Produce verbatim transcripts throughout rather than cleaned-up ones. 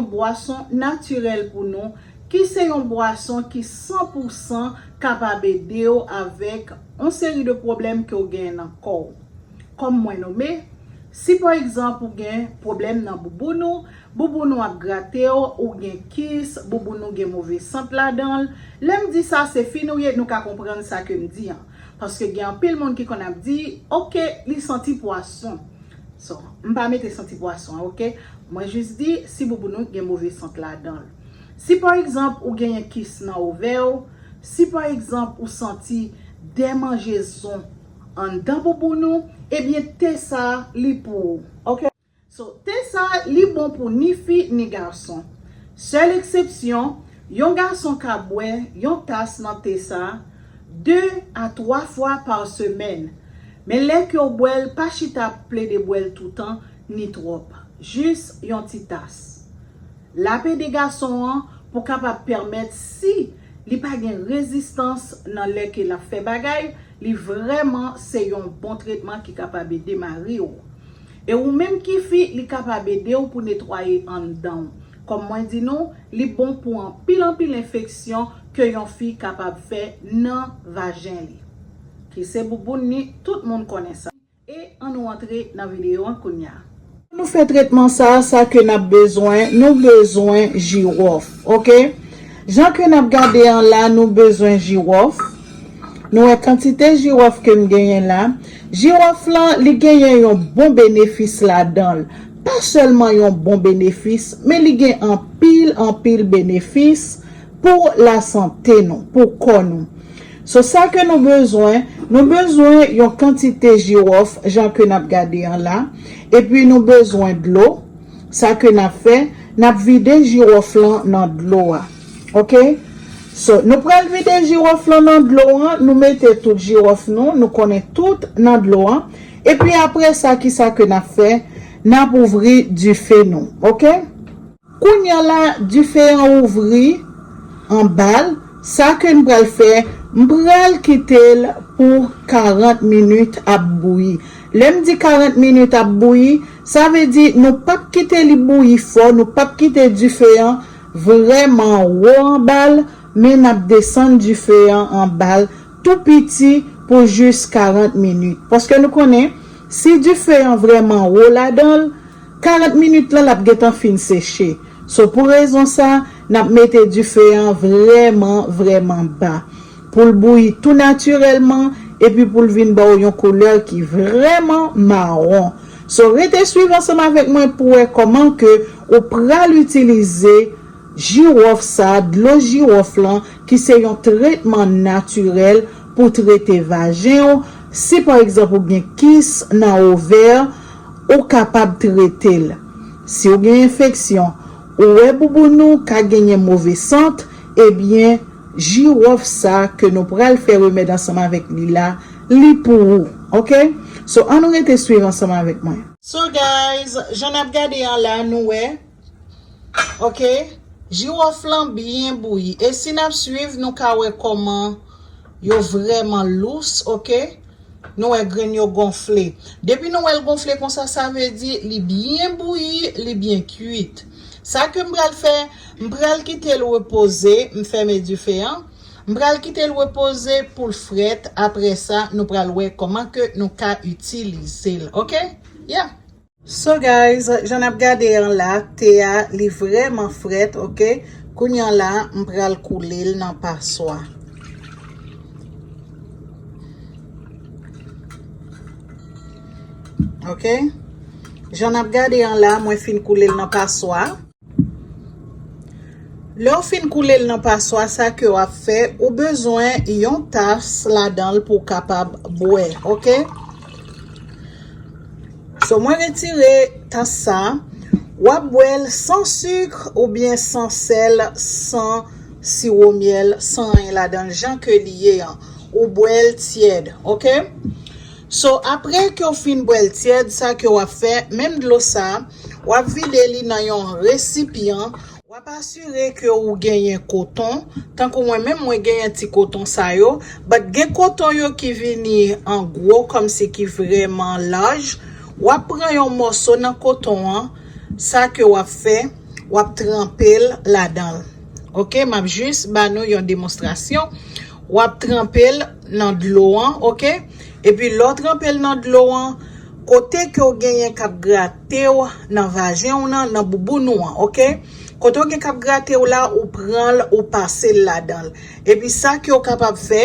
Yon bwason natirèl pou nou, ki se yon bwason ki san pou san kapab ede w avèk yon seri de pwoblèm ke w genyen nan kò w. Kòm mwen nonmen, si pa egzanp ou gen pwoblèm nan bouboun ou, bouboun ou ap grate w, ou gen kis, bouboun ou gen move sant ladan l. Lè m di sa, se fin ou ye, nou ka konprann sa ke m di an. Paske gen anpil moun ki konn ap di, "Oke, li santi pwason." So, m pa mete santi pwason an, oke? Mwen jis di, si bouboun ou gen move sant ladan l. Si pa egzanp ou genyen kis nan ovè w, si pa egzanp ou santi dèmanjezon anndan bouboun ou, ebyen te sa a li pou ou, oke? So, te sa a li bon pou ni fi ni gason. Sèl eksepsyon, yon gason ka bwè yon tas nan te sa a de a twa fwa pa semèn. Men lè ke w bwè l, pa chita ap plede bwè l toutan ni twòp. Jis yon ti tas. L ap ede gason an pou kapab pèmèt si li pa gen rezistans nan lè ke l ap fè bagay, li vrèman se yon bon tretman ki kapab ede mari w. E ou menm ki fi, li kapab ede w pou netwaye anndan w. Kòm mwen di nou, li bon pou anpil anpil enfeksyon ke yon fi kapab fè nan vajen li. Ki se bouboun ni, tout moun konnen sa. E ann nou antre nan videyo an kounye a. Nou fè tretman sa, sa ke n ap bezwen, nou bezwen jiwòf, oke? Jan ke n ap gade an la, nou bezwen jiwòf. Nou wè kantite jiwòf ke m genyen la. Jiwòf lan, li genyen yon bon benefis ladan l. Pa sèlman yon bon benefis, men li gen anpil, anpil benefis pou lasante nou, pou kò nou. So, sa ke nou bezwen, nou bezwen yon kantite jiwòf, jan ke n ap gade an la, epi nou bezwen dlo. Sa ke n ap fè, n ap vide jiwòf lan nan dlo a. Oke? So, nou pral vide jiwòf lan nan dlo an, nou mete tout jiwòf nou, nou konnen tout nan dlo an. Epi apre sa, ki sa ke n ap fè? N ap ouvri dife nou. Oke? Kounye a la, dife an ouvri anba l. Sa ke n pral fè, m pral kite l pou karant minit ap bouyi. Lè m di karant minit ap bouyi, sa vle di nou p ap kite li bouyi fò, nou p ap kite dife an vrèman wo anba l, men n ap desann dife an anba l tou piti pou jis karant minit. Paske nou konnen, si dife an vrèman wo ladan l, karant minit lan l ap gentan fin seche. So, pou rezon sa, n ap mete dife an vrèman, vrèman ba pou l bouyi tou natirèlman, epi pou l vin ba w yon koulè ki vrèman mawon. So, rete swiv ansanm avèk mwen pou wè kòman ke ou pral itilize jiwòf sa, dlo jiwòf lan, ki se yon tretman natirèl pou trete vajen w. Si pa egzanp ou gen kis nan ovè, ou kapab trete l. Si w gen enfeksyon, ou wè bouboun ou ka genyen move sant, ebyen, jiwòf sa ke nou pral fè remèd ansanm avèk li la, li pou ou, oke? So, ann nou rete swiv ansanm avèk mwen. So, guys, jan n ap gade an la, nou wè, oke, jiwòf lan byen bouyi. E si n ap swiv, nou ka wè kòman yo vrèman lous, oke? Nou wè grenn yo gonfle. Depi nou wè l gonfle konsa, sa vle di li byen bouyi, li byen kuit. Sa ke m pral fè, m pral kite l repoze, m fèmen dife an. M pral kite l repoze pou l frèt. Apre sa, nou pral wè kòman ke nou ka itilize l. Oke? Yeah. So guys, jan n ap gade an la, te a, li vrèman frèt, oke? Kounye a la, m pral koule l nan paswa. Oke? Jan n ap gade an la, mwen fin koule l nan paswa. Lè w fin koule l nan paswa, sa ke w ap fè, ou bezwen yon tas ladan l pou w kapab bwè, oke? So, mwen retire tas sa, w ap bwè l san sik oubyen san sèl, san siwo myèl, san anyen ladan l, jan ke li ye an. Ou bwè l tyèd, oke? So, apre ke w fin bwè l tyèd, sa ke w ap fè, menm dlo sa, w ap vide li nan yon resipyan. W ap asire ke ou genyen koton. Tankou mwen menm, mwen genyen ti koton sa yo. But gen koton yo ki vini an gwo, kòmsi ki vrèman laj. W ap pran yon mòso nan koton an. Sa ke w ap fè, w ap tranpe l ladan l. Oke, m ap jis ba nou yon demonstrasyon. W ap tranpe l nan dlo an, oke? Epi lè w tranpe l nan dlo an, kote ke w genyen k ap grate w nan vajen w nan, nan bouboun ou an, oke? Kote w gen k ap grate w la, ou pran l, ou pase l ladan l. Epi sa ke w kapab fè,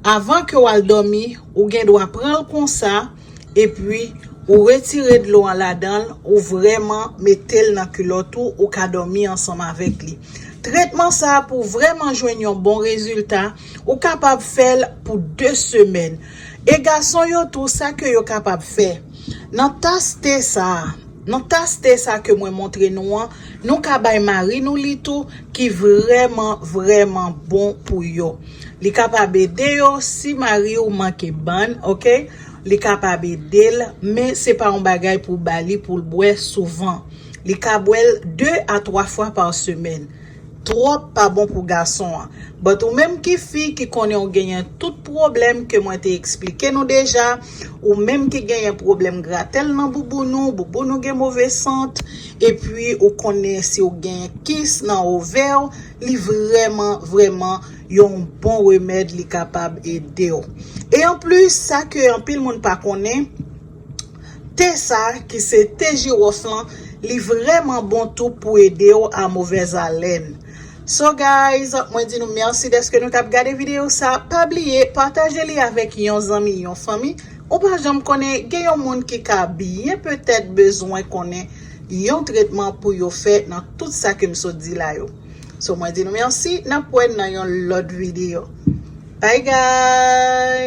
avan ke w al dòmi, ou gen dwa pran l konsa, epi ou retire dlo an ladan l, ou vrèman mete l nan kilòt ou, ou ka dòmi ansanm avèk li. Tretman sa a pou vrèman jwenn yon bon rezilta, ou kapab fè l pou de semèn. E gason yo tou, sa ke yo kapab fè, nan tas te sa a, nan tas te sa ke mwen montre nou an, nou ka bay mari nou li tou, ki vrèman, vrèman bon pou yo. Li kapab ede yo si mari w manke bann, oke? Li kapab ede l, men se pa yon bagay pou w ba li pou l bwè souvan. Li ka bwè l de a twa fwa pa semèn. Twòp pa bon pou gason an. But ou menm ki fi ki konnen w genyen tout pwoblèm ke mwen te eksplike nou deja, ou menm ki genyen pwoblèm gratèl nan bouboun ou, bouboun ou gen move sant, epi ou konnen si w genyen kis nan ovè w, li vrèman, vrèman yon bon remèd, li kapab ede w. E anplis, sa ke anpil moun pa konnen, te sa ki se te jiwòf lan, li vrèman bon tou pou ede w a movèz alèn. So guys, mwen di nou mèsi dèske nou t ap gade videyo sa. Pa bliye pataje li avèk yon zanmi, yon fanmi. Ou pa janm konnen, gen yon moun ki ka byen petèt bezwen konnen yon tretman pou yo fè nan tout sa ke m sot di la yo. So mwen di nou mèsi, n ap wè nan yon lòt videyo. Bye guys.